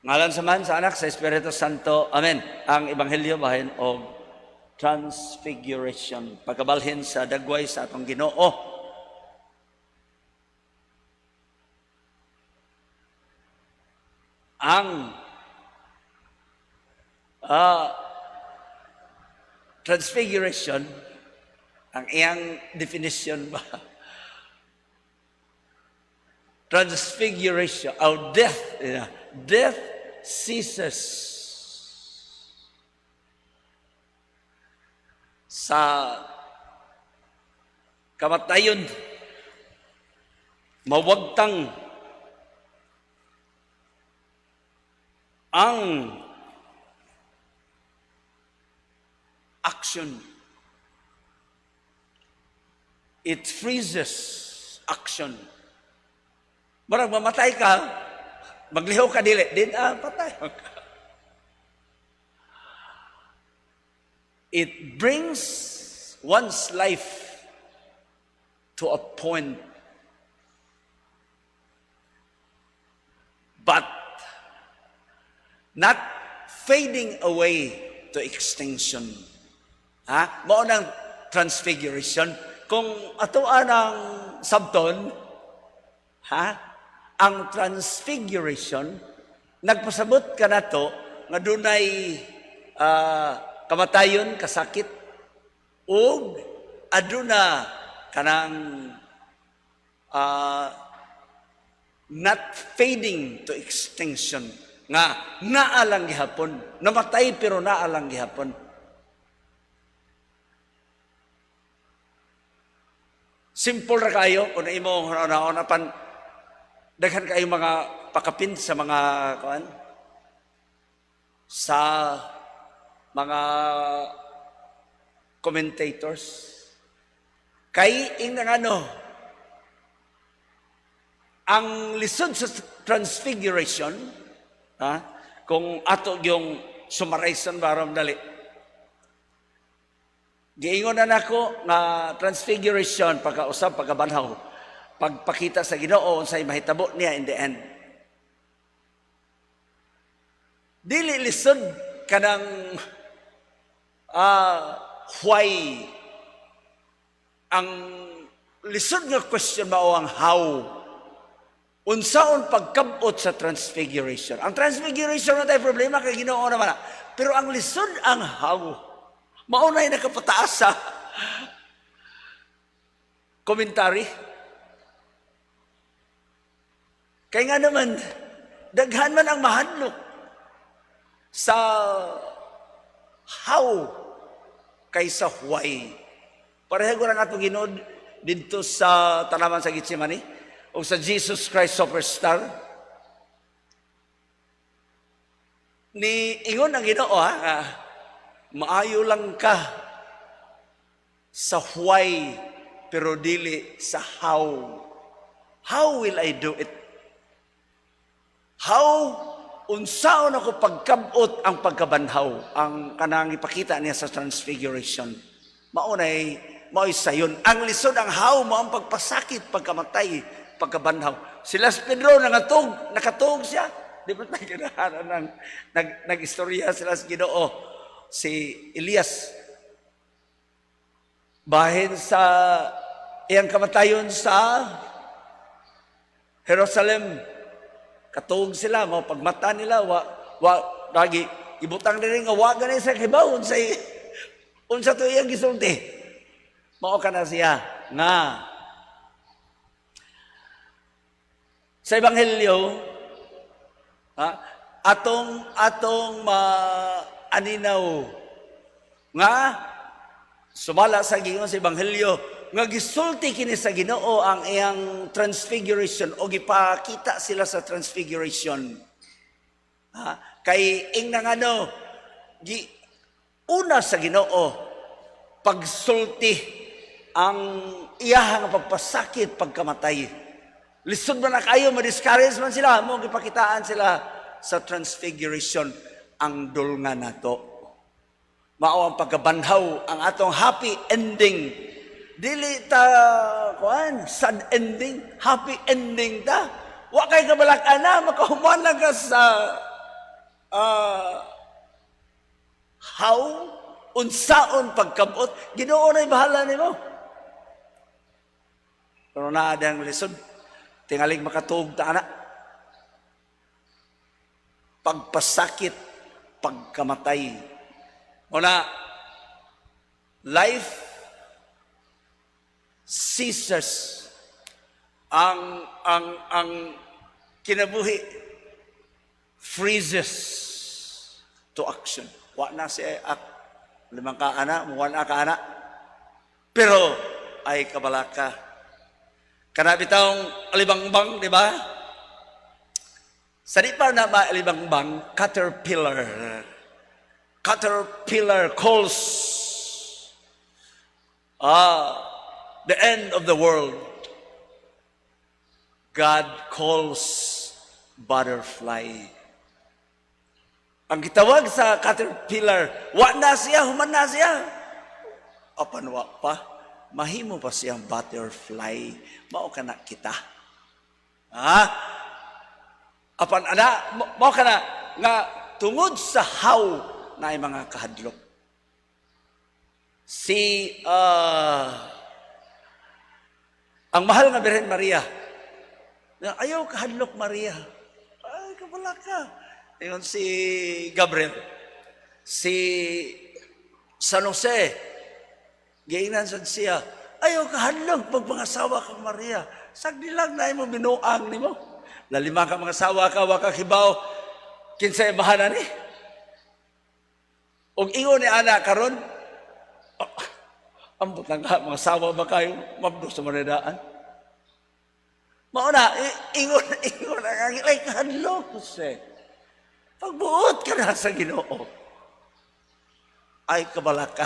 Ngalan sa Amahan, sa Anak, sa Espiritu Santo. Amen. Ang Ebanghelyo bahin og Transfiguration, pagkabalhin sa dagway sa atong Ginoo. Ang transfiguration, ang iyang definition ba? Transfiguration, oh, death, yeah. Death ceases sa kamatayon, mawagtang ang action. It freezes action. Marag mamatay ka, maglihaw ka dili, din patay ka. It brings one's life to a point, but not fading away to extinction. Ha? Mao nang transfiguration. Kung ato ang sabton, ha? Ang transfiguration, nagpasabot ka nato nga dunay kamatayon, kasakit, ug aduna kanang not fading to extinction nga naa lang gihapon, namatay pero naa lang gihapon. Simple ra kayo kung imo una pan daghan kayo mga pakapin sa mga kuan, sa mga commentators, kay ingnang ano ang lisod sa transfiguration, ha? Kung ato yung summarize barom dali, giingon na nako nga transfiguration, pagkausab, pagkabanhaw, pagpakita sa Ginoo unsay mahitabo niya in the end. Dili lisod kanang why. Ang lisod nga question mao ang how. Unsaon pagkabot sa transfiguration? Ang transfiguration na tayo problema kay Ginoo naman na. Pero ang lisod ang how. Mao na'y nakapataas sa commentary. Kaya nga naman, daghan man ang mahadlok sa how kaysa why. Pareho ko lang atong Ginoo didto sa tanaman sa Gethsemane o sa Jesus Christ Superstar. Ni ingon ang Ginoo, ha, maayo lang ka sa why pero dili sa how. How will I do it? How unsaon ako pagkabot ang pagkabanhaw, ang kanang ipakita niya sa transfiguration. Maunay, mao'y sayon. Ang lisod ang how, mao ang pagpasakit, pagkamatay, pagkabanhaw. Sila si Pedro, nangatog, nakatog siya. Di ba tayo ganahan ng nag-istorya sila sa Ginoo, si Elias. Bahin sa iyang kamatayon sa Jerusalem, katog sila, mga pagmata nila, wa, lagi, ibutang nila nga, wa gani sa kibaw, unsa to iyang gisulti. Mao ka na siya, nga, sa Ebanghelyo, ha, atong maaninaw, nga, sumala sa Ginoo sa Ebanghelyo, nga gisulti kini sa Ginoo ang iyang transfiguration o gipakita sila sa transfiguration. Ha? Kay ingnang ano, gi, una sa Ginoo pagsulti ang iyahang pagpasakit pagkamatay. Lisod man na kayo, ma-discourage man sila, mo gipakitaan sila sa transfiguration ang dulngan nato. Mao ang pagkabanhaw, ang atong happy ending. Dili ta kuan, sad ending, happy ending ta. Wa kay kabalak ana, makahuman lang ka sa How unsaon pagkabot, Ginoo na'y bahala nimo. Pero naa diyang lisod, tingalig makatuog ta ana. Pagpasakit, pagkamatay. Una, life ceases, ang kinabuhi freezes to action. Wa na siya ak limang ka ana, muwa na ka ana. Pero ay kabalaka. Kana bitawng alibangbang, di ba? Sa di pa na maalibangbang, caterpillar. Caterpillar calls the end of the world. God calls butterfly. Ang gitawag sa caterpillar, wa na siya, human na siya. Apan wa pa, mahimo pa siyang butterfly. Mao ka na kita. Ha? Apan ana, mao ka na nga tungod sa how na ay mga kahadlok. Si ang mahal nga Birhen Maria, na ayaw kahadlok, Maria. Ay, kabalaka. Ingon si Gabriel. Si San Jose, giingnan sad siya, ayaw kahadlok pag mangasawa kang Maria. Sagdi lang na mo binuang nimo. Lalima ka mangasawa ka, wa ka kibaw. Kinsay bahana ni? Og ingon ni ana karon, oh, ambot lang ka, mangasawa ba kayo, mabdos sa manidaan. Mao na, ingon ang ay kahadlok, Jose. Pagbuot ka na sa Ginoo, ay kabalaka.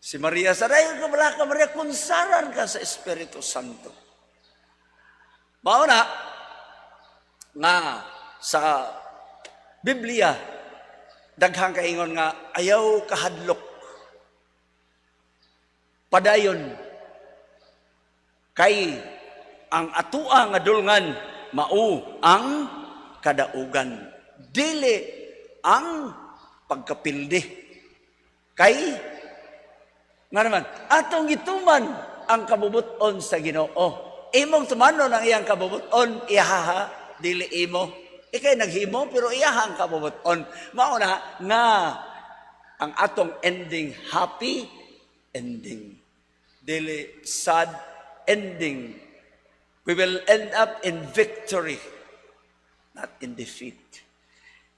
Si Maria sa ay kabalaka, Maria, kunsaran ka sa Espiritu Santo. Mao na, nga sa Biblia, daghang kaingon nga ayaw kahadlok. Padayon kay ang atua nga dulngan mao ang kadaugan. Dili ang pagkapildi. Kay nga naman, atong gituman ang kabubuton sa Ginoo. Imong tumanon ang iyang kabubuton, iyaha, dili imo. Ikay naghimo, pero iyaha ang kabubuton. Mao na nga ang atong ending, happy ending. Dili sad ending. We will end up in victory, not in defeat.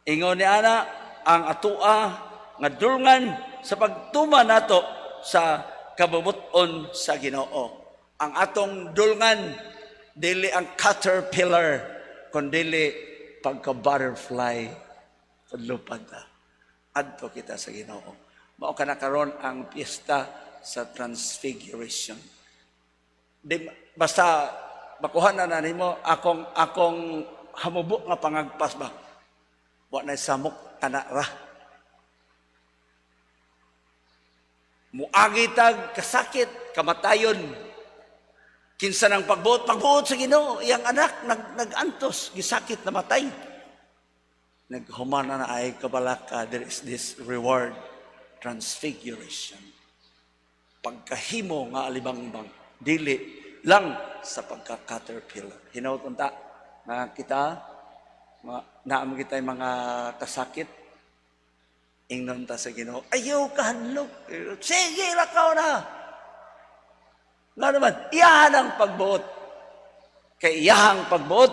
Ingon ni ana ang atua nga dulngan sa pagtuman nato sa kabubuton sa Ginoo. Ang atong dulngan dili ang caterpillar kundili pagka butterfly. Tudlupad ta. Adto kita sa Ginoo. Mao kana karon ang piyesta sa Transfiguration. Di, basta makuha na na nimo akong hamubo nga pangagpas ba. Wa na samok kana ra. Muagi tag kasakit, kamatayon. Kinsa nang pagbuot, pagbuot sa Ginoo, iyang anak nag-antos, gisakit, namatay. Naghuman na ay kabalaka, there is this reward, transfiguration. Pagkahimo nga alibangbang, dili lang sa pagka-caterpillar. Hinaut unta nga kita, nga naamo kita mga kasakit, ingnon ta sa Ginoo, ayaw kahadlok. Sige, lakaw na. Nga naman, iyahan ang pagbuot. Kay iyahang pagbuot,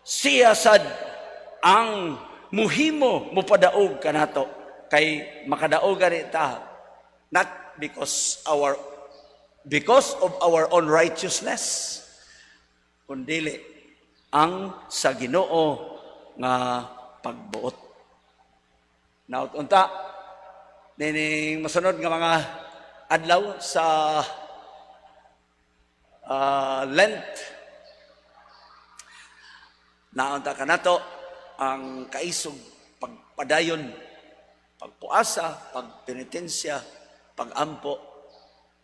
siya sad ang muhimo mupadaog kanato. Kay makadaog gani ta, not because of our own righteousness, kundili ang sa Ginoo nga pagbuot. Naut unta nining masunod nga mga adlaw sa Lent, naunta kanato ang kaisog pagpadayon, pagpuasa, pagpenitensya, pagampo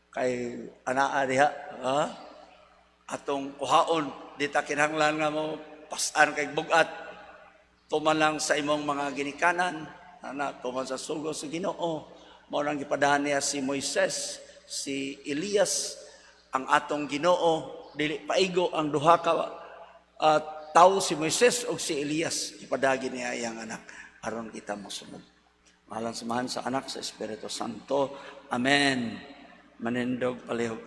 kay anaa diha, ha? Atong kuhaon, di ta kinahanglan nga mo pasan kay bugat. Tuman lang sa imong mga ginikanan, ana, tuman sa sugo sa Ginoo. Mao nang gipadahan niya si Moises, si Elias, ang atong Ginoo, dili paigo ang duha ka tawo, si Moises ug si Elias, gipadagi niya iyang anak aron kita mosunod. Ngalan sa Amahan, sa Anak, sa Espiritu Santo. Amen. Manindog palihog.